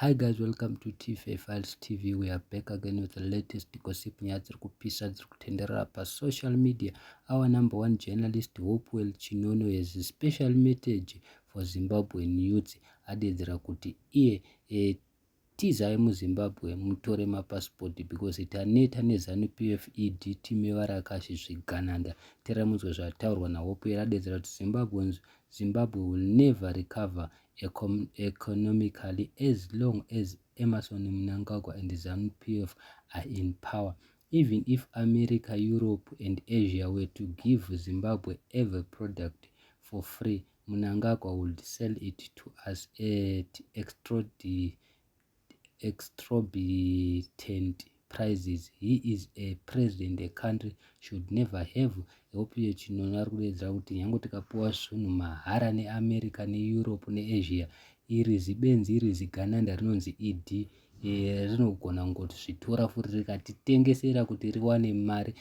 Hi guys, welcome to TFA Files TV. We are back again with the latest gossip, nyaya dziri kupisa dziri kutenderera pasocial media. Our number one journalist Hopewell Chin'ono has a special message for Zimbabwean youths. Adedzera kuti iye tizai muZimbabwe, mutore mapasipoti because taneta neZANU PF, ED team yevarakashi, zvigananda. Terai munzwe zvataurwa naHopewell. Adedzera kuti Zimbabwe will never recover economically as long as Emmerson Mnangagwa and ZANU PF are in power. Even if America, Europe and Asia were to give Zimbabwe every product for free, Mnangagwa would sell it to us at exorbitant prices. He is a president a country should never have. Hopewell Chin'ono ari kudedzera kuti nyange tikapiwa zvinhu mahara neAmerica, neEurope neAsia, iri zibenzi, iri zigananda rinonzi ED, rinogona kungoti zvitora futi rikatitengesera kuti riwane mari,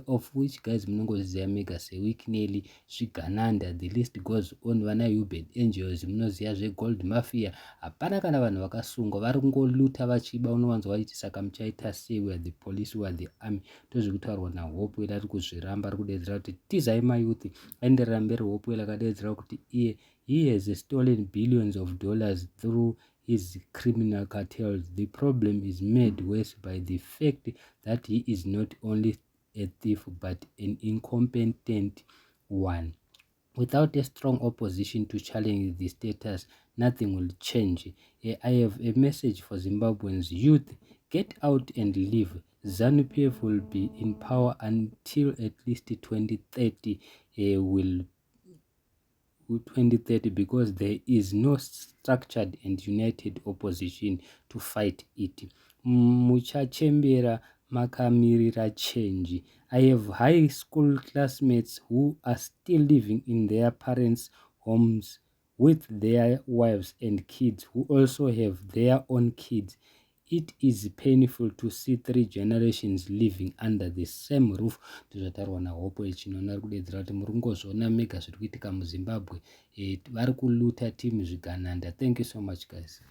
of which guys munongozviziva mega, seWicknell, zvigananda, the list goes on. Vana Uebert Angels, munoziva zvegold mafia. Hapana kana vanhu vakasungwa, vari kungoluta vachiba. Unowanzwa vachiti, "Saka muchaita sei? We are the police, we are the army." Ndozvekutaurwa naHopewell. Ari kuzviramba, ari kudedzera kuti tizai mayouth. Aenderera mberi Hopewell akadedzera kuti iye he has stolen billions of dollars through his criminal cartels. The problem is made worse by the fact that he is not only a thief but an incompetent one. Without a strong opposition to challenge the status, nothing will change. I have a message for Zimbabweans youth: get out and live. ZANU-PF will be in power until at least 2030, will 2030 because there is no structured and united opposition to fight it. Muchachembera makamirira change. I have high school classmates who are still living in their parents' homes with their wives and kids, who also have their own kids. It is painful to see three generations living under the same roof. Ndozvataurwa naHopewell Chin'ono. Ari kudedzera kuti muri kungozviona mega zviri kuitika muZimbabwe. Vari kuluta team zvigananda. Thank you so much, guys.